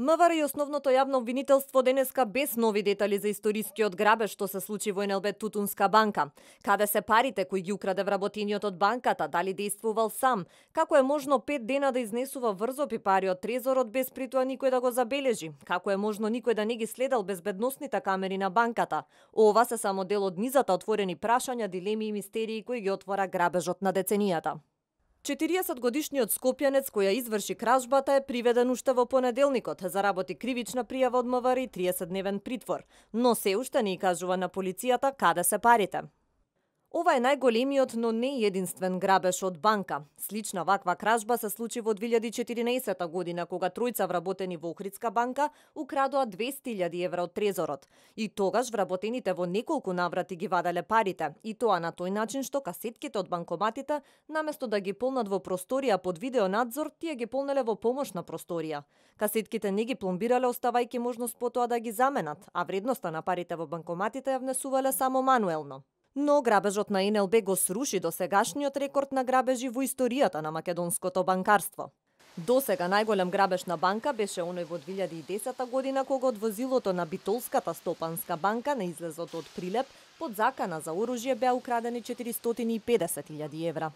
МВР и основното јавно обвинителство денеска без нови детали за историскиот грабеж што се случи во НЛБ Тутунска банка. Каде се парите кои ги украде вработениот од банката, дали действувал сам, како е можно 5 дена да изнесува врзопи пари од трезорот без при тоа никој да го забележи, како е можно никој да не ги следел безбедносните камери на банката. Ова се само дел од низата отворени прашања, дилеми и мистерии кои ги отвора грабежот на деценијата. 40-годишниот скопјанец која изврши кражбата е приведен уште во понеделникот, заработи кривична пријава од МВР и 30-дневен притвор, но се уште не кажува на полицијата каде се парите. Ова е најголемиот, но не единствен грабеж од банка. Слична ваква кражба се случи во 2014 година, кога тројца вработени во Охридска банка украдоа 200.000 евра од трезорот. И тогаш вработените во неколку наврати ги ваделе парите, и тоа на тој начин што касетките од банкоматите, наместо да ги полнат во просторија под видеонадзор, тие ги полнеле во помошна просторија. Касетките не ги пломбирале, оставајќи можност потоа да ги заменат, а вредноста на парите во банкоматите ја внесувале само мануелно. Но грабежот на НЛБ го сруши досегашниот рекорд на грабежи во историјата на македонското банкарство. Досега најголем грабеж на банка беше оној во 2010 година, кога од возилото на Битолската стопанска банка на излезот од Прилеп под закана за оружје беа украдени 450.000 евра.